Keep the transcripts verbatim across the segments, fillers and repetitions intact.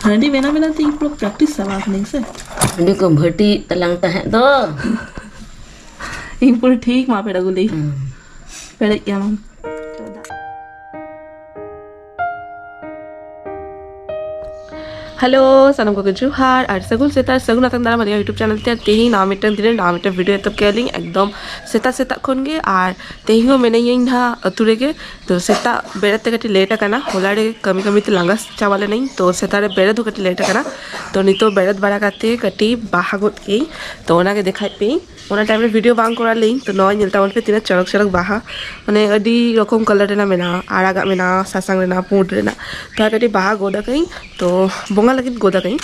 ᱦᱟᱺᱰᱤ ᱵᱮᱱᱟᱣ ᱵᱮᱱᱟᱣ ᱛᱮ ᱤᱧ ᱯᱩᱨᱟᱹ practice ᱪᱟᱵᱟ ᱟᱠᱟᱱᱟᱹᱧ ᱥᱮ᱾ ᱦᱟᱺᱰᱤ ᱠᱚ ᱵᱷᱟᱹᱴᱤᱭᱮᱫ ᱛᱟᱞᱟᱝ ᱛᱟᱦᱮᱸᱫ ᱫᱚ᱾ ᱤᱧ ᱯᱩᱨᱟᱹ ᱴᱷᱤᱠ ᱢᱟ ᱯᱮᱲᱟ ᱜᱩᱞᱤ᱾ ᱦᱩᱸ᱾ ᱯᱮᱲᱮᱡ ᱜᱮᱭᱟ ᱢᱟᱢ᱾ ᱦᱮᱞᱳ, ᱥᱟᱱᱟᱢ ᱠᱚᱜᱮ ᱡᱚᱦᱟᱨ ᱟᱨ ᱥᱟᱹᱜᱩᱱ ᱥᱮᱛᱟᱜ, ᱥᱟᱹᱜᱩᱱ ᱟᱛᱟᱝ ᱫᱟᱨᱟᱢ ᱟᱹᱞᱤᱧᱟᱜ YouTube channel ᱛᱮ᱾ ᱟᱨ ᱛᱮᱦᱮᱧ ᱱᱟᱣᱟ ᱢᱤᱫᱴᱟᱝ ᱫᱤᱱ ᱨᱮ ᱱᱟᱣᱟ ᱢᱤᱫᱴᱟᱝ video ᱮᱛᱚᱦᱚᱵ ᱠᱮᱜᱼᱟ ᱞᱤᱧ ᱮᱠᱫᱚᱢ ᱥᱮᱛᱟᱜ ᱥᱮᱛᱟᱜ ᱠᱷᱚᱱ ᱜᱮ᱾ ᱟᱨ ᱛᱮᱦᱮᱧ ᱦᱚᱸ ᱢᱮᱱᱟᱹᱧᱟᱹᱧ ᱱᱟᱦᱟᱜ ᱟᱹᱛᱩ ᱨᱮᱜᱮ᱾ ᱛᱚ ᱥᱮᱛᱟᱜ ᱵᱮᱨᱮᱫ ᱛᱮ ᱠᱟᱹᱴᱤᱡ late ᱟᱠᱟᱱᱟ, ᱦᱚᱞᱟ ᱨᱮ ᱠᱟᱹᱢᱤ ᱠᱟᱹᱢᱤ ᱛᱮ ᱞᱟᱸᱜᱟ ᱪᱟᱵᱟ ᱞᱮᱱᱟᱹᱧ᱾ ᱛᱚ ᱥᱮᱛᱟᱜ ᱨᱮ ᱵᱮᱨᱮᱫ ᱦᱚᱸ ᱠᱟᱹᱴᱤᱡ late ᱟᱠᱟᱱᱟ᱾ ᱛᱚ ᱱᱤᱛᱚᱜ ᱵᱮᱨᱮᱫ ᱵᱟᱲᱟ ᱠᱟᱛᱮ ᱠᱟᱹᱴᱤᱡ ᱵᱟᱦᱟ ᱜᱚᱫ ᱠᱮᱜᱼᱟᱹᱧ, ᱛᱚ ᱚᱱᱟᱜᱮ ᱫᱮᱠᱷᱟᱭ ᱯᱮᱭᱟᱹᱧ᱾ ᱚᱱᱟ time ᱨᱮ video ᱵᱟᱝ ᱠᱚᱨᱟᱣ ᱞᱮᱭᱟᱹᱧ᱾ ᱛᱚ ᱱᱚᱜᱼᱚᱭ ᱧᱮᱞ ᱛᱟᱵᱚᱱ ᱯᱮ ᱛᱤᱱᱟᱹᱜ ᱪᱚᱨᱚᱠ ᱪᱚᱨᱚᱠ ᱵᱟᱦᱟ, ᱢᱟᱱᱮ ᱟᱹᱰᱤ ᱨᱚᱠᱚᱢ colour ᱨᱮᱱᱟᱜ ᱢᱮᱱᱟᱜᱼᱟ, ᱟᱨᱟᱜᱟᱜ ᱢᱮᱱᱟᱜᱼᱟ, ᱥᱟᱥᱟᱝ ᱨᱮᱱᱟᱜ, ᱯᱩᱸᱰ ᱨᱮᱱᱟᱜ᱾ ᱛᱚ ᱟᱨ ᱠᱟᱹᱴᱤᱡ ᱵᱟᱦᱟ ᱜᱚᱫ ᱟᱠᱟᱹᱧ, ᱛᱚ ᱵᱚᱸᱜᱟ ᱞᱟᱹᱜᱤᱫ ᱜᱚᱫ ᱟᱠᱟᱹᱧ᱾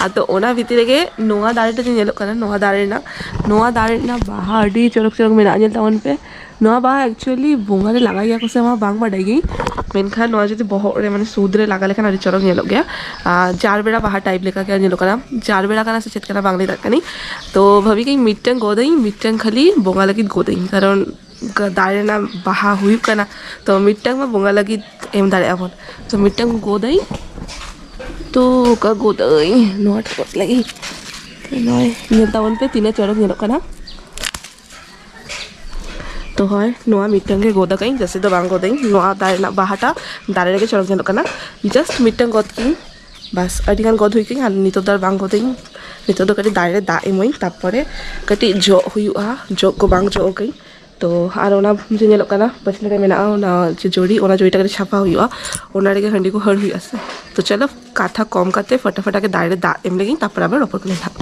ᱟᱫᱚ ᱚᱱᱟ ᱵᱷᱤᱛᱤᱨ ᱨᱮᱜᱮ ᱱᱚᱣᱟ ᱫᱟᱨᱮ ᱴᱟᱜ ᱡᱮ ᱧᱮᱞᱚᱜ ᱠᱟᱱᱟ, ᱱᱚᱣᱟ ᱫᱟᱨᱮ ᱨᱮᱱᱟᱜ, ᱱᱚᱣᱟ ᱫᱟᱨᱮ ᱨᱮᱱᱟᱜ ᱵᱟᱦᱟ ᱟᱹᱰᱤ ᱪᱚᱨᱚᱠ ᱪᱚᱨᱚᱠ ᱢᱮᱱᱟᱜᱼᱟ, ᱧᱮᱞ ᱛᱟᱵᱚᱱ ᱯᱮ᱾ ᱱᱚᱣᱟ ᱵᱟᱦᱟ actually ᱵᱚᱸᱜᱟ ᱨᱮ ᱞᱟᱜᱟᱣ ᱜᱮᱭᱟ ᱠᱚ ᱥᱮ ᱵᱟᱝ, ᱵᱟᱝ ᱵᱟᱰᱟᱭ ᱜᱮ, ᱢᱮᱱᱠᱷᱟᱱ ᱱᱚᱣᱟ ᱡᱩᱫᱤ ᱵᱚᱦᱚᱜ ᱨᱮ, ᱢᱟᱱᱮ ᱥᱩᱫ ᱨᱮ ᱞᱟᱜᱟᱣ ᱞᱮᱠᱷᱟᱱ ᱟᱹᱰᱤ ᱪᱚᱨᱚᱠ ᱧᱮᱞᱚᱜ ᱜᱮᱭᱟ᱾ ᱟᱨ ᱡᱟᱨ ᱵᱮᱲᱟ ᱵᱟᱦᱟ type ᱞᱮᱠᱟ ᱜᱮ ᱧᱮᱞᱚᱜ ᱠᱟᱱᱟ, ᱡᱟᱨ ᱵᱮᱲᱟ ᱠᱟᱱᱟ ᱥᱮ ᱪᱮᱫ ᱠᱟᱱᱟ ᱵᱟᱝ ᱞᱟᱹᱭ ᱫᱟᱲᱮᱭᱟᱜ ᱠᱟᱹᱱᱟᱹᱧ᱾ ᱛᱚ ᱵᱷᱟᱵᱤ ᱠᱟᱹᱧ ᱢᱤᱫᱴᱟᱝ ᱜᱚᱫᱟᱹᱧ, ᱢᱤᱫᱴᱟᱝ ᱠᱷᱟᱹᱞᱤ ᱵᱚᱸᱜᱟ ᱞᱟᱹᱜᱤᱫ ᱜᱚᱫᱟᱹᱧ, ᱠᱟᱨᱚᱱ ᱫᱟᱨᱮ ᱨᱮᱱᱟᱜ ᱵᱟᱦᱟ ᱦᱩᱭᱩᱜ ᱠᱟᱱᱟ, ᱛᱚ ᱢᱤᱫᱴᱟᱝ ᱢᱟ ᱵᱚᱸᱜᱟ ᱞᱟᱹᱜᱤᱫ ᱮᱢ ᱫᱟᱲᱮᱭᱟᱜᱼᱟ ᱵᱚᱱ᱾ ᱛᱚ ᱢᱤᱫᱴᱟᱝ ᱜᱚᱫᱟᱹᱧ, ᱛᱚ ᱚᱠᱟ ᱜᱚᱫᱟᱹᱧ, ᱱᱚᱣᱟ ᱴᱷᱮᱱ ᱜᱚᱫ ᱞᱟᱹᱜᱤᱫ᱾ ᱛᱚ ᱱᱚᱜᱼᱚᱭ ᱧᱮᱞ ᱛᱟᱵᱚᱱ ᱯᱮ ᱛᱤᱱᱟᱹᱜ ᱪᱚᱨᱚᱠ ᱧᱮᱞᱚᱜ ᱠᱟᱱᱟ᱾ ᱛᱚ ᱦᱳᱭ, ᱱᱚᱣᱟ ᱢᱤᱫᱴᱟᱝ ᱜᱮ ᱜᱚᱫ ᱟᱠᱟᱫᱟᱹᱧ, ᱡᱟᱹᱥᱛᱤ ᱫᱚ ᱵᱟᱝ ᱜᱚᱫᱟᱹᱧ᱾ ᱱᱚᱣᱟ ᱫᱟᱨᱮ ᱨᱮᱱᱟᱜ ᱵᱟᱦᱟᱴᱟ ᱫᱟᱨᱮ ᱨᱮᱜᱮ ᱪᱚᱨᱚᱠ ᱧᱮᱞᱚᱜ ᱠᱟᱱᱟ, just ᱢᱤᱫᱴᱟᱝ ᱜᱚᱫ ᱠᱤᱧ, ᱵᱟᱥ᱾ ᱟᱹᱰᱤ ᱜᱟᱱ ᱜᱚᱫ ᱦᱩᱭ ᱠᱤᱧ, ᱟᱨ ᱱᱤᱛᱚᱜ ᱫᱚ ᱟᱨ ᱵᱟᱝ ᱜᱚᱫᱟᱹᱧ᱾ ᱱᱤᱛᱚᱜ ᱫᱚ ᱠᱟᱹᱴᱤᱡ ᱫᱟᱨᱮ ᱨᱮ ᱫᱟᱜ ᱮᱢᱟᱹᱧ, ᱛᱟᱨᱯᱚᱨᱮ ᱠᱟᱹᱴᱤᱡ ᱡᱚᱜ ᱦᱩᱭᱩᱜᱼᱟ, ᱡᱚᱜ ᱠᱚ ᱵᱟᱝ ᱡᱚᱜ ᱟᱠᱟᱹᱧ᱾ ᱛᱚ ᱟᱨ ᱚᱱᱟ ᱡᱮ ᱧᱮᱞᱚᱜ ᱠᱟᱱᱟ ᱯᱟᱹᱪᱷᱞᱟᱹ ᱨᱮ ᱢᱮᱱᱟᱜᱼᱟ, ᱚᱱᱟ ᱡᱮ ᱡᱚᱨᱤ, ᱚᱱᱟ ᱡᱚᱨᱤᱴᱟ ᱠᱟᱹᱴᱤᱡ ᱥᱟᱯᱷᱟ ᱦᱩᱭᱩᱜᱼᱟ, ᱚᱱᱟ ᱨᱮᱜᱮ ᱦᱟᱺᱰᱤ ᱠᱚ ᱦᱟᱹᱨ ᱦᱩᱭᱩᱜᱼᱟ ᱥᱮ᱾ ᱛᱚ ᱪᱚᱞᱚ, ᱠᱟᱛᱷᱟ ᱠᱚᱢ ᱠᱟᱛᱮ ᱯᱷᱟᱴᱟᱯᱷᱟᱴᱟ ᱜᱮ ᱫᱟᱨᱮ ᱨᱮ ᱫᱟᱜ ᱮᱢ ᱞᱮᱜᱤᱧ, ᱛᱟᱨᱯᱚᱨ ᱟᱵᱟᱨ ᱨᱚᱯᱚᱲ ᱠᱟᱱᱟ ᱦᱟᱸᱜ᱾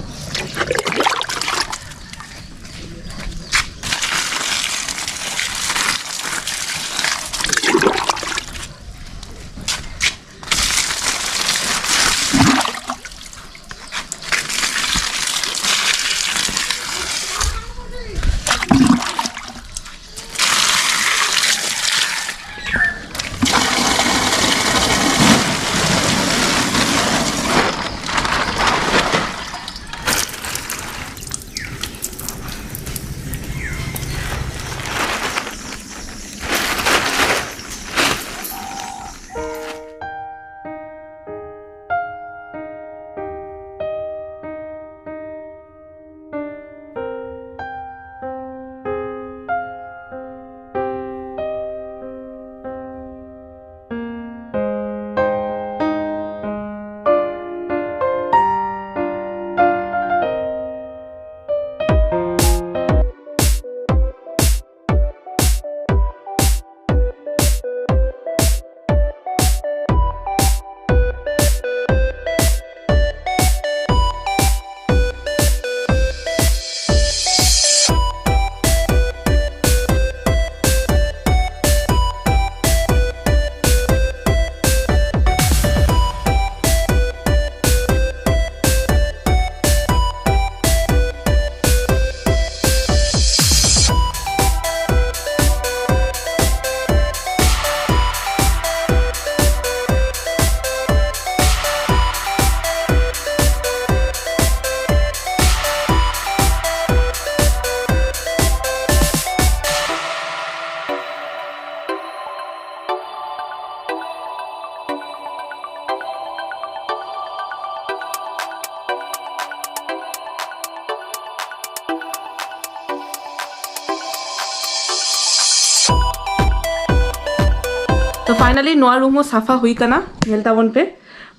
ᱯᱷᱟᱭᱱᱟᱞᱤ ᱱᱚᱣᱟ ᱨᱩᱢ ᱦᱚᱸ ᱥᱟᱯᱷᱟ ᱦᱩᱭ ᱠᱟᱱᱟ, ᱧᱮᱞ ᱛᱟᱵᱚᱱ ᱯᱮ᱾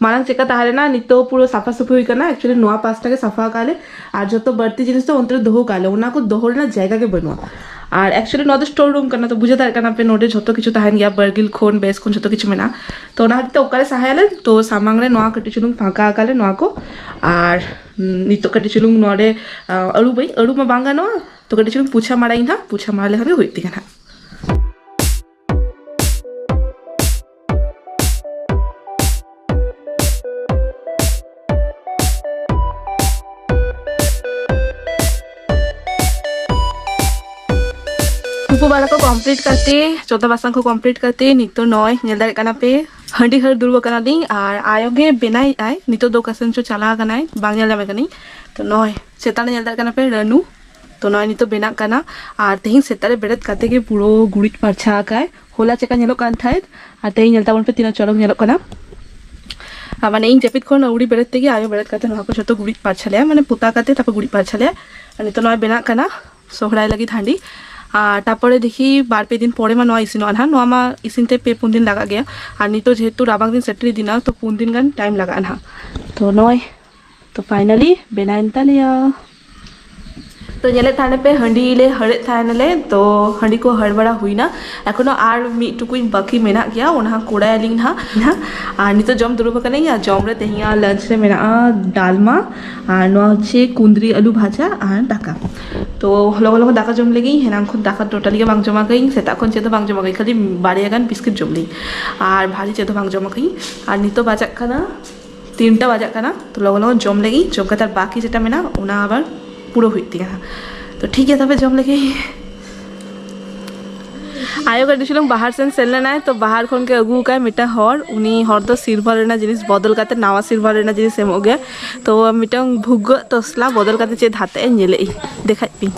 ᱢᱟᱲᱟᱝ ᱪᱮᱫᱠᱟ ᱛᱟᱦᱮᱸ ᱞᱮᱱᱟ, ᱱᱤᱛᱚᱜ ᱯᱩᱨᱟᱹ ᱥᱟᱯᱷᱟ ᱥᱟᱹᱯᱷᱤ ᱦᱩᱭ ᱠᱟᱱᱟ᱾ ᱮᱠᱪᱩᱭᱮᱞᱤ ᱱᱚᱣᱟ ᱯᱟᱥᱴᱟ ᱜᱮ ᱥᱟᱯᱷᱟ ᱟᱠᱟᱫ ᱞᱮ, ᱟᱨ ᱡᱚᱛᱚ ᱵᱟᱹᱲᱛᱤ ᱡᱤᱱᱤᱥ ᱫᱚ ᱚᱱᱛᱮ ᱨᱮ ᱫᱚᱦᱚ ᱠᱟᱜ ᱞᱮ, ᱚᱱᱟ ᱠᱚ ᱫᱚᱦᱚ ᱨᱮᱱᱟᱜ ᱡᱟᱭᱜᱟ ᱜᱮ ᱵᱟᱹᱱᱩᱜᱼᱟ᱾ ᱟᱨ ᱮᱠᱪᱩᱭᱮᱞᱤ ᱱᱚᱣᱟ ᱫᱚ ᱥᱴᱳᱨ ᱨᱩᱢ ᱠᱟᱱᱟ, ᱛᱚ ᱵᱩᱡᱷᱟᱹᱣ ᱫᱟᱲᱮᱭᱟᱜ ᱠᱟᱱᱟ ᱯᱮ, ᱱᱚᱰᱮ ᱡᱷᱚᱛᱚ ᱠᱤᱪᱷᱩ ᱛᱟᱦᱮᱱ ᱜᱮᱭᱟ, ᱵᱟᱨᱜᱤᱞ ᱠᱷᱚᱱ ᱵᱮᱥ ᱠᱷᱚᱱ ᱡᱷᱚᱛᱚ ᱠᱤᱪᱷᱩ ᱢᱮᱱᱟᱜᱼᱟ᱾ ᱛᱚ ᱚᱱᱟ ᱠᱷᱟᱹᱛᱤᱨ ᱛᱮ ᱚᱠᱟᱨᱮ ᱥᱟᱦᱟᱭᱟᱞᱮ, ᱛᱚ ᱥᱟᱢᱟᱝ ᱨᱮ ᱱᱚᱣᱟ ᱠᱟᱹᱴᱤᱡ ᱪᱩᱞᱩᱝ ᱯᱷᱟᱸᱠᱟ ᱟᱠᱟᱫ ᱞᱮ ᱱᱚᱣᱟ ᱠᱚ᱾ ᱟᱨ ᱱᱤᱛᱚᱜ ᱠᱟᱹᱴᱤᱡ ᱪᱩᱞᱩᱝ ᱱᱚᱰᱮ, ᱟᱹᱨᱩᱵᱟᱹᱧ, ᱟᱹᱨᱩᱵ ᱢᱟ ᱵᱟᱝ ᱜᱟᱱᱚᱜᱼᱟ, ᱛᱚ ᱠᱟᱹᱴᱤᱡ ᱪᱩᱞᱩᱝ ᱯᱩᱪᱷᱟ ᱢᱟᱲᱟᱭᱤᱧ ᱦᱟᱸᱜ, ᱯᱩᱪᱷᱟ ᱢᱟᱲᱟ ᱞᱮᱠᱷᱟᱱ ᱜᱮ ᱦᱩᱭᱩᱜ ᱛᱤᱧᱟ ᱦᱟᱸᱜ᱾ ᱛᱩᱯᱩ ᱵᱟᱲᱟ ᱠᱚ ᱠᱚᱢᱯᱞᱤᱴ ᱠᱟᱛᱮ, ᱪᱚᱸᱫᱟ ᱵᱟᱥᱟᱝ ᱠᱚ ᱠᱚᱢᱯᱞᱤᱴ ᱠᱟᱛᱮ, ᱱᱤᱛᱚᱜ ᱱᱚᱜᱼᱚᱭ ᱧᱮᱞ ᱫᱟᱲᱮᱭᱟᱜ ᱠᱟᱱᱟ ᱯᱮ, ᱦᱟᱺᱰᱤ ᱦᱟᱹᱨ ᱫᱩᱲᱩᱵ ᱟᱠᱟᱱᱟᱞᱤᱧ᱾ ᱟᱨ ᱟᱭᱳ ᱜᱮ ᱵᱮᱱᱟᱣᱮᱫ ᱟᱭ, ᱱᱤᱛᱚᱜ ᱫᱚ ᱚᱠᱟ ᱥᱮᱱ ᱪᱚ ᱪᱟᱞᱟᱣ ᱟᱠᱟᱱᱟᱭ, ᱵᱟᱝ ᱧᱮᱞ ᱧᱟᱢᱮ ᱠᱟᱹᱱᱟᱹᱧ᱾ ᱛᱚ ᱱᱚᱜᱼᱚᱭ ᱪᱮᱛᱟᱱ ᱨᱮ ᱧᱮᱞ ᱫᱟᱲᱮᱭᱟᱜ ᱠᱟᱱᱟ ᱯᱮ, ᱨᱟᱹᱱᱩ᱾ ᱛᱚ ᱱᱚᱜᱼᱚᱭ ᱱᱤᱛᱚᱜ ᱵᱮᱱᱟᱜ ᱠᱟᱱᱟ᱾ ᱟᱨ ᱛᱮᱦᱮᱧ ᱥᱮᱛᱟᱜ ᱨᱮ ᱵᱮᱨᱮᱫ ᱠᱟᱛᱮ ᱜᱮ ᱯᱩᱨᱟᱹ ᱜᱩᱨᱤᱡ ᱯᱟᱨᱪᱷᱟ ᱟᱠᱟᱭ᱾ ᱦᱚᱞᱟ ᱪᱮᱠᱟ ᱧᱮᱞᱚᱜ ᱠᱟᱱ ᱛᱟᱦᱮᱸᱫ, ᱟᱨ ᱛᱮᱦᱮᱧ ᱧᱮᱞ ᱛᱟᱵᱚᱱ ᱯᱮ ᱛᱤᱱᱟᱹᱜ ᱪᱚᱨᱚᱠ ᱧᱮᱞᱚᱜ ᱠᱟᱱᱟ᱾ ᱟᱨ ᱢᱟᱱᱮ ᱤᱧ ᱡᱟᱹᱯᱤᱫ ᱠᱷᱚᱱ ᱟᱹᱣᱲᱤ ᱵᱮᱨᱮᱫ ᱛᱮᱜᱮ ᱟᱭᱳ ᱵᱮᱨᱮᱫ ᱠᱟᱛᱮ ᱱᱚᱣᱟ ᱠᱚ ᱡᱷᱚᱛᱚ ᱜᱩᱨᱤᱡ ᱯᱟᱨᱪᱷᱟ ᱞᱮᱭᱟ, ᱢᱟᱱᱮ ᱯᱚᱛᱟᱣ ᱠᱟᱛᱮ ᱛᱟᱨᱯᱚᱨ ᱜᱩᱨᱤᱡ ᱯᱟᱨᱪᱷᱟ ᱞᱮᱭᱟ᱾ ᱟᱨ ᱱᱤᱛᱚᱜ ᱱᱚᱜᱼᱚᱭ ᱵᱮᱱᱟᱜ ᱠᱟᱱᱟ ᱥᱚᱦᱨᱟᱭ ᱞᱟᱹᱜᱤᱫ ᱦᱟᱺᱰᱤ᱾ ᱟᱨ ᱛᱟᱨᱯᱚᱨᱮ ᱫᱮᱠᱷᱤ ᱵᱟᱨ ᱯᱮ ᱫᱤᱱ ᱯᱚᱨᱮ ᱢᱟ ᱱᱚᱣᱟ ᱤᱥᱤᱱᱚᱜᱼᱟ ᱱᱟᱦᱟᱜ᱾ ᱱᱚᱣᱟ ᱢᱟ ᱤᱥᱤᱱ ᱛᱮ ᱯᱮ ᱯᱩᱱ ᱫᱤᱱ ᱞᱟᱜᱟᱜ ᱜᱮᱭᱟ᱾ ᱟᱨ ᱱᱤᱛᱚᱜ ᱡᱮᱦᱮᱛᱩ ᱨᱟᱵᱟᱝ ᱫᱤᱱ ᱥᱮᱴᱮᱨ ᱤᱫᱤᱱᱟ, ᱛᱚ ᱯᱩᱱ ᱫᱤᱱ ᱜᱟᱱ ᱴᱟᱭᱤᱢ ᱞᱟᱜᱟᱜᱼᱟ ᱱᱟᱦᱟᱜ᱾ ᱛᱚ ᱱᱚᱜᱼᱚᱭ, ᱛᱚ ᱯᱷᱟᱭᱱᱟᱞᱤ ᱵᱮᱱᱟᱣᱮᱱ ᱛᱟᱞᱮᱭᱟ᱾ ᱛᱚ ᱧᱮᱞᱮᱫ ᱛᱟᱦᱮᱱ ᱯᱮ, ᱦᱟᱺᱰᱤ ᱞᱮ ᱦᱟᱹᱲᱮᱫ ᱛᱟᱦᱮᱱᱟᱞᱮ, ᱛᱚ ᱦᱟᱺᱰᱤ ᱠᱚ ᱦᱟᱹᱲ ᱵᱟᱲᱟ ᱦᱩᱭᱱᱟ᱾ ᱮᱠᱷᱚᱱᱳ ᱟᱨ ᱢᱤᱫ ᱴᱩᱠᱩᱡ ᱵᱟᱹᱠᱤ ᱢᱮᱱᱟᱜ ᱜᱮᱭᱟ, ᱚᱱᱟ ᱦᱚᱸ ᱠᱚᱲᱟᱭᱟᱞᱤᱧ ᱱᱟᱦᱟᱜ᱾ ᱟᱨ ᱱᱤᱛᱚᱜ ᱡᱚᱢ ᱫᱩᱲᱩᱵ ᱟᱠᱟᱱᱟᱹᱧ, ᱟᱨ ᱡᱚᱢ ᱨᱮ ᱛᱮᱦᱮᱧᱟᱜ ᱞᱟᱧᱪ ᱨᱮ ᱢᱮᱱᱟᱜᱼᱟ ᱰᱟᱞᱢᱟ, ᱟᱨ ᱱᱚᱣᱟ ᱦᱚᱪᱪᱷᱮ ᱠᱩᱸᱫᱽᱨᱤ ᱟᱹᱞᱩ ᱵᱷᱟᱡᱟ ᱟᱨ ᱫᱟᱠᱟ᱾ ᱛᱚ ᱞᱚᱜᱚ ᱞᱚᱜᱚ ᱫᱟᱠᱟ ᱡᱚᱢ ᱞᱮᱜᱤᱧ, ᱦᱮᱱᱟᱝ ᱠᱷᱚᱱ ᱫᱟᱠᱟ ᱴᱳᱴᱟᱞᱤ ᱜᱮ ᱵᱟᱝ ᱡᱚᱢ ᱟᱠᱟᱫᱟᱹᱧ, ᱥᱮᱛᱟᱜ ᱠᱷᱚᱱ ᱪᱮᱫ ᱦᱚᱸ ᱵᱟᱝ ᱡᱚᱢ ᱟᱠᱟᱫᱟᱹᱧ, ᱠᱷᱟᱹᱞᱤ ᱵᱟᱨᱭᱟ ᱜᱟᱱ ᱵᱤᱥᱠᱤᱴ ᱡᱚᱢ ᱞᱮᱜᱤᱧ, ᱟᱨ ᱵᱷᱟᱨᱤ ᱪᱮᱫ ᱦᱚᱸ ᱵᱟᱝ ᱡᱚᱢ ᱟᱠᱟᱫᱟᱹᱧ᱾ ᱟᱨ ᱱᱤᱛᱚᱜ ᱵᱟᱡᱟᱜ ᱠᱟᱱᱟ ᱛᱤᱱᱴᱟ ᱵᱟᱡᱟᱜ ᱠᱟᱱᱟ, ᱛᱚ ᱞᱚᱜᱚᱱ ᱞᱚᱜᱚᱱ ᱡᱚᱢ ᱞᱮᱜᱤᱧ, ᱡᱚᱢ ᱠᱟᱛᱮ ᱟᱨ ᱵᱟᱠᱤ ᱡᱮᱴᱟ ᱢᱮᱱᱟᱜᱼᱟ ᱚᱱᱟ ᱟᱵᱟᱨ ᱯᱩᱨᱟᱹ ᱦᱩᱭᱩᱜ ᱛᱤᱧᱟᱹ ᱦᱟᱸᱜ᱾ ᱛᱚ ᱴᱷᱤᱠ ᱜᱮᱭᱟ, ᱛᱚᱵᱮ ᱡᱚᱢ ᱞᱮᱜᱮ᱾ ᱟᱭᱳ ᱠᱟᱹᱴᱤᱡ ᱪᱩᱞᱩᱝ ᱵᱟᱦᱟᱨ ᱥᱮᱱ ᱥᱮᱱ ᱞᱮᱱᱟᱭ, ᱛᱚ ᱵᱟᱦᱟᱨ ᱠᱷᱚᱱ ᱜᱮ ᱟᱹᱜᱩ ᱟᱠᱟᱫ ᱢᱤᱫᱴᱟᱝ ᱦᱚᱲ, ᱩᱱᱤ ᱦᱚᱲ ᱫᱚ ᱥᱤᱞᱵᱷᱟᱨ ᱨᱮᱱᱟᱜ ᱡᱤᱱᱤᱥ ᱵᱚᱫᱚᱞ ᱠᱟᱛᱮ ᱱᱟᱣᱟ ᱥᱤᱞᱵᱷᱟᱨ ᱨᱮᱱᱟᱜ ᱡᱤᱱᱤᱥ ᱮᱢᱚᱜ ᱜᱮᱭᱟ᱾ ᱛᱚ ᱢᱤᱫᱴᱟᱝ ᱵᱷᱩᱜᱟᱹᱜ ᱛᱚᱥᱞᱟ ᱵᱚᱫᱚᱞ ᱠᱟᱛᱮ ᱪᱮᱫ ᱦᱟᱛᱮ ᱮ ᱧᱮᱞᱮᱫ ᱤᱧ, ᱫᱮᱠᱷᱟᱡ ᱯᱤᱧ᱾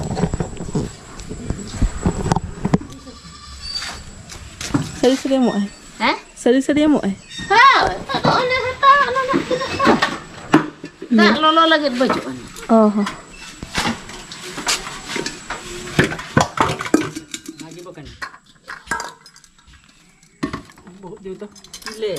ᱥᱟᱹᱨᱤ ᱥᱟᱹᱨᱤ ᱮᱢᱚᱜ ᱟᱭ᱾ ᱦᱮᱸ? ᱥᱟᱹᱨᱤ ᱥᱟᱹᱨᱤ ᱮᱢᱚᱜ ᱟᱭ᱾ ᱦᱮᱸ, ᱟᱫᱚ ᱚᱱᱮ ᱦᱟᱛᱟᱣ, ᱚᱱᱟ ᱨᱮᱱᱟᱜ ᱛᱤᱱᱟᱹᱜ ᱫᱟᱢ? ᱫᱟᱜ ᱞᱚᱞᱚ ᱞᱟᱹᱜᱤᱫ ᱵᱟᱹᱪᱩᱜ ᱟᱹᱱᱤᱡ᱾ ᱚ ᱦᱚᱸ᱾ ᱵᱚᱦᱚᱜ ᱡᱩᱛᱟ᱾ ᱞᱮ᱾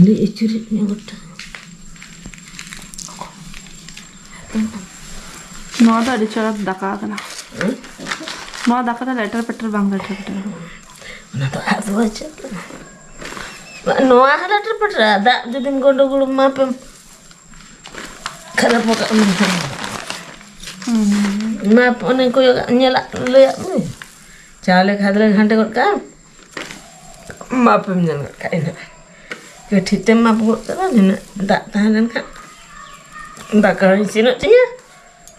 ᱞᱟᱹᱭ ᱟᱹᱪᱩᱨᱮᱫ ᱢᱮᱭᱟ ᱜᱚᱴᱟ᱾ ᱱᱚᱣᱟ ᱫᱚ ᱟᱹᱰᱤ ᱪᱚᱨᱚᱠ ᱫᱟᱠᱟ ᱠᱟᱱᱟ᱾ ᱦᱮᱸ? ᱱᱚᱣᱟ ᱫᱟᱠᱟ ᱫᱚ ᱞᱮᱴᱮᱨ ᱯᱮᱴᱮᱨ ᱵᱟᱝ ᱞᱮᱴᱮᱨ ᱯᱮᱴᱮᱨ᱾ ᱚᱱᱟ ᱫᱚ ᱟᱫ ᱵᱟᱪᱷᱟᱣ ᱠᱟᱱᱟ᱾ ᱱᱚᱣᱟ ᱦᱚᱸ ᱞᱮᱴᱮᱨ ᱯᱮᱴᱮᱨ, ᱫᱟᱜ ᱡᱩᱫᱤᱢ ᱜᱚᱱᱰᱳᱜᱳᱞ ᱢᱟᱯᱮᱢ ᱠᱷᱟᱨᱟᱯ ᱟᱠᱟᱫ ᱢᱮ᱾ ᱦᱩᱸ᱾ ᱢᱟᱯ ᱚᱱᱮ ᱠᱚᱭᱚᱜ ᱧᱮᱞᱟᱜ ᱞᱟᱹᱭᱟᱜ ᱢᱮ᱾ ᱪᱟᱣᱞᱮ ᱠᱷᱟᱫᱽᱞᱮ ᱜᱷᱟᱱᱴᱮ ᱜᱚᱫ ᱠᱟᱜᱼᱟᱢ᱾ ᱢᱟᱯᱮᱢ ᱧᱮᱞ ᱜᱚᱫ ᱠᱟᱜᱼᱟ ᱤᱱᱟᱹᱜ᱾ ᱠᱟᱹᱴᱷᱤ ᱛᱮᱢ ᱢᱟᱯ ᱜᱚᱫ ᱠᱟᱜᱼᱟ, ᱱᱤᱱᱟᱹᱜ ᱫᱟᱜ ᱛᱟᱦᱮᱸ ᱞᱮᱱᱠᱷᱟᱱ ᱫᱟᱠᱟ ᱦᱚᱸ ᱤᱥᱤᱱᱚᱜ ᱛᱤᱧᱟᱹ,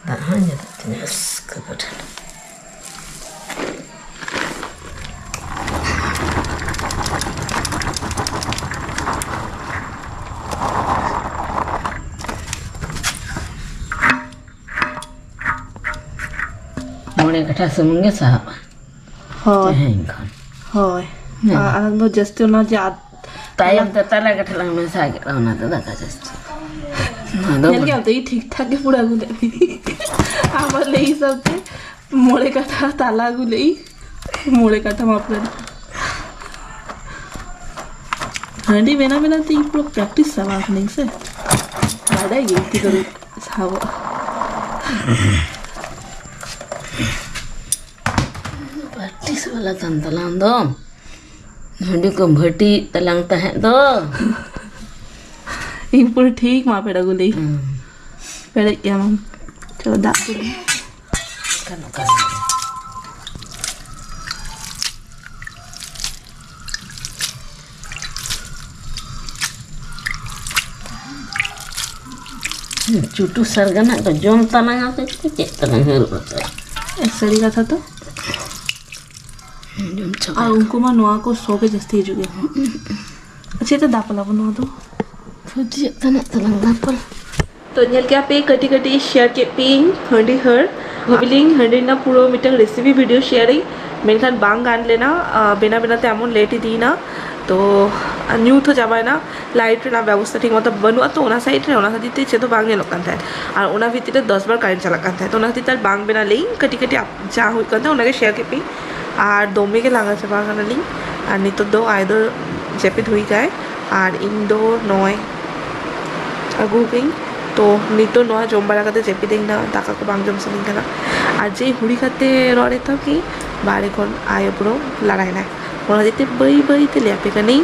ᱫᱟᱜ ᱦᱚᱸ ᱟᱸᱡᱮᱫᱚᱜ ᱛᱤᱧᱟᱹ᱾ ᱵᱟᱥ, ᱠᱟᱹᱯᱟᱹᱴ᱾ ᱢᱚᱬᱮ ᱠᱟᱴᱷᱟ ᱥᱩᱢᱩᱝ ᱜᱮ ᱥᱟᱦᱚᱵᱼᱟ᱾ ᱦᱳᱭ᱾ ᱛᱮᱦᱮᱧ ᱠᱷᱚᱱ᱾ ᱦᱳᱭ᱾ ᱦᱮᱸ᱾ ᱟᱨ ᱟᱞᱟᱝ ᱫᱚ ᱡᱟᱹᱥᱛᱤ ᱚᱱᱟ ᱡᱮ ᱟᱫ-, ᱛᱟᱭᱚᱢ ᱛᱮ ᱛᱟᱞᱟ ᱠᱟᱴᱷᱟ ᱞᱟᱝ ᱢᱮᱥᱟ ᱠᱮᱫᱟ, ᱚᱱᱟ ᱫᱚ ᱫᱟᱠᱟ ᱡᱟᱹᱥᱛᱤ᱾ ᱱᱚᱣᱟ ᱫᱚ ᱧᱮᱞ ᱠᱮᱫᱟᱢ ᱛᱚ, ᱤᱧ ᱴᱷᱤᱠ ᱴᱷᱟᱠ ᱜᱮ ᱯᱩᱨᱟᱹ ᱟᱹᱜᱩ ᱞᱮᱫ ᱢᱮᱭᱟ᱾ ᱟᱢᱟᱜ ᱞᱟᱹᱭ ᱦᱤᱥᱟᱹᱵ ᱛᱮ ᱢᱚᱬᱮ ᱠᱟᱴᱷᱟ ᱛᱟᱞᱟ ᱟᱹᱜᱩ ᱞᱮᱫ ᱤᱧ, ᱢᱚᱬᱮ ᱠᱟᱴᱷᱟ ᱢᱟᱯ ᱨᱮᱱᱟᱜ᱾ ᱦᱟᱺᱰᱤ ᱵᱮᱱᱟᱣ ᱵᱮᱱᱟᱣ ᱛᱮ ᱤᱧ ᱯᱩᱨᱟᱹ practice ᱪᱟᱵᱟ ᱟᱠᱟᱱᱟᱹᱧ ᱥᱮ᱾ ᱵᱟᱰᱟᱭ ᱜᱮ ᱛᱤ ᱠᱚᱨᱮ ᱥᱟᱵᱚᱜᱼᱟ᱾ Practice ᱵᱟᱞᱟ ᱠᱟᱱ ᱛᱟᱞᱟᱝ ᱫᱚ᱾ ᱦᱟᱺᱰᱤ ᱠᱚ ᱵᱷᱟᱹᱴᱤᱭᱮᱫ ᱛᱟᱞᱟᱝ ᱛᱟᱦᱮᱸᱫ ᱫᱚ᱾ ᱤᱧ ᱯᱩᱨᱟᱹ ᱴᱷᱤᱠ ᱢᱟᱯ ᱟᱹᱜᱩ ᱞᱮᱫ᱾ ᱦᱩᱸ᱾ ᱯᱮᱨᱮᱡ ᱜᱮᱭᱟ ᱢᱟᱢ᱾ ᱪᱚᱞᱚ ᱫᱟᱜ ᱫᱩᱞ ᱢᱮ᱾ ᱠᱟᱱ ᱠᱟᱱ᱾ ᱪᱩᱴᱩ ᱥᱟᱨᱜᱟᱱᱟᱜ ᱫᱚ ᱡᱚᱢ ᱛᱟᱞᱟᱝᱟ ᱥᱮ ᱪᱮᱫ ᱛᱟᱞᱟᱝ ᱦᱟᱹᱨᱩᱵ ᱟᱠᱟᱫ? ᱥᱟᱹᱨᱤ ᱠᱟᱛᱷᱟ ᱛᱚ᱾ ᱡᱚᱢ ᱪᱟᱵᱟ᱾ ᱟᱨ ᱩᱱᱠᱩ ᱢᱟ ᱱᱚᱣᱟ ᱠᱚ ᱥᱚ ᱜᱮ ᱡᱟᱹᱥᱛᱤ ᱦᱤᱡᱩᱜ ᱜᱮᱭᱟ᱾ ᱟᱪᱪᱷᱟ, ᱪᱮᱫ ᱫᱟᱯᱟᱞ ᱟᱵᱚ ᱱᱚᱣᱟ ᱫᱚ? ᱯᱷᱩᱡᱤᱭᱟᱜ ᱛᱟᱱᱟᱜ ᱛᱟᱞᱟᱝ ᱫᱟᱯᱟᱞ᱾ ᱛᱚ ᱧᱮᱞ ᱠᱮᱜᱼᱟ ᱯᱮ, ᱠᱟᱹᱴᱤᱡ ᱠᱟᱹᱴᱤᱡ share ᱠᱮᱫ ᱯᱮᱭᱟᱹᱧ ᱦᱟᱺᱰᱤ ᱦᱟᱹᱨ᱾ ᱵᱷᱟᱵᱤᱞᱤᱧ ᱦᱟᱺᱰᱤ ᱨᱮᱱᱟᱜ ᱯᱩᱨᱟᱹ ᱢᱤᱫᱴᱟᱝ recipe video share ᱤᱧ, ᱢᱮᱱᱠᱷᱟᱱ ᱵᱟᱝ ᱜᱟᱱ ᱞᱮᱱᱟ᱾ ᱟᱸ, ᱵᱮᱱᱟᱣ ᱵᱮᱱᱟᱣ ᱛᱮ ᱮᱢᱚᱱ late ᱤᱫᱤᱭᱮᱱᱟ᱾ ᱛᱚ ᱧᱩᱛ ᱦᱚᱸ ᱪᱟᱵᱟᱭᱮᱱᱟ, light ᱨᱮᱱᱟᱜ ᱵᱮᱵᱚᱥᱛᱷᱟ ᱴᱷᱤᱠ ᱢᱚᱛᱚ ᱵᱟᱹᱱᱩᱜᱼᱟ, ᱛᱚ ᱚᱱᱟ side ᱨᱮ, ᱚᱱᱟ ᱠᱷᱟᱹᱛᱤᱨ ᱛᱮ ᱪᱮᱫ ᱦᱚᱸ ᱵᱟᱝ ᱧᱮᱞᱚᱜ ᱠᱟᱱ ᱛᱟᱦᱮᱸᱫ᱾ ᱟᱨ ᱚᱱᱟ ᱵᱷᱤᱛᱤᱨ ᱨᱮ ᱫᱚᱥ ᱵᱟᱨ current ᱪᱟᱞᱟᱜ ᱠᱟᱱ ᱛᱟᱦᱮᱸᱫ, ᱛᱚ ᱚᱱᱟ ᱠᱷᱟᱹᱛᱤᱨ ᱛᱮ ᱟᱨ ᱵᱟᱝ ᱵᱮᱱᱟᱣ ᱞᱮᱭᱟᱹᱧ᱾ ᱠᱟᱹᱴᱤᱡ ᱠᱟᱹᱴᱤᱡ ᱟᱯ-, ᱡᱟ ᱦᱩᱭᱩᱜ ᱠᱟᱱ ᱛᱟᱦᱮᱸᱫ ᱚᱱᱟᱜᱮ share ᱠᱮᱫ ᱯᱮᱭᱟᱹᱧ᱾ ᱟᱨ ᱫᱚᱢᱮ ᱜᱮ ᱞᱟᱸᱜᱟ ᱪᱟᱵᱟ ᱠᱟᱱᱟᱞᱤᱧ᱾ ᱟᱨ ᱱᱤᱛᱚᱜ ᱫᱚ ᱟᱭ ᱫᱚ ᱡᱟᱹᱯᱤᱫ ᱦᱩᱭ ᱠᱟᱭ, ᱟᱨ ᱤᱧ ᱫᱚ ᱱᱚᱜᱼᱚᱭ ᱟᱹᱜᱩ ᱠᱟᱹᱧ᱾ ᱛᱚ ᱱᱤᱛᱚᱜ ᱱᱚᱣᱟ ᱡᱚᱢ ᱵᱟᱲᱟ ᱠᱟᱛᱮ ᱡᱟᱹᱯᱤᱫᱟᱹᱧ ᱱᱟᱜ, ᱫᱟᱠᱟ ᱠᱚ ᱵᱟᱝ ᱡᱚᱢ ᱥᱟᱱᱟᱧ ᱠᱟᱱᱟ᱾ ᱟᱨ ᱡᱮ ᱦᱩᱲᱤ ᱠᱟᱛᱮ ᱨᱚᱲ ᱮᱛᱚᱦᱚᱵ ᱠᱤ ᱵᱟᱦᱨᱮ ᱠᱷᱚᱱ ᱟᱭᱳ ᱯᱩᱨᱟᱹ ᱞᱟᱲᱟᱭᱮᱱᱟᱭ᱾ ᱚᱱᱟ ᱦᱚᱛᱮᱡ ᱛᱮ ᱵᱟᱹᱭ ᱵᱟᱹᱭ ᱛᱮ ᱞᱟᱹᱭ ᱟᱯᱮ ᱠᱟᱹᱱᱟᱹᱧ,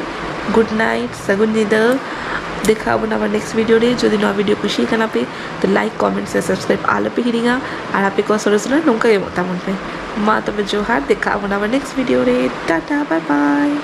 good night, ᱥᱟᱹᱜᱩᱱ ᱧᱤᱫᱟᱹ᱾ ᱫᱮᱠᱷᱟ ᱟᱵᱚᱱ ᱟᱵᱟᱨ next video ᱨᱮ᱾ ᱡᱩᱫᱤ ᱱᱚᱣᱟ video ᱠᱩᱥᱤ ᱠᱟᱱᱟ ᱯᱮ, ᱛᱚ like, comment ᱥᱮ subscribe ᱟᱞᱚ ᱯᱮ ᱦᱤᱲᱤᱧᱟ᱾ ᱟᱨ ᱟᱯᱮ ᱠᱚ ᱥᱚᱨᱮᱥ ᱨᱮ ᱱᱚᱝᱠᱟ ᱜᱮ ᱮᱢᱚᱜ ᱛᱟᱵᱚᱱ ᱯᱮ᱾ ᱢᱟ ᱛᱚᱵᱮ ᱡᱚᱦᱟᱨ, ᱫᱮᱠᱷᱟ ᱟᱵᱚᱱ ᱟᱵᱟᱨ next video ᱨᱮ᱾ Tata, bye bye᱾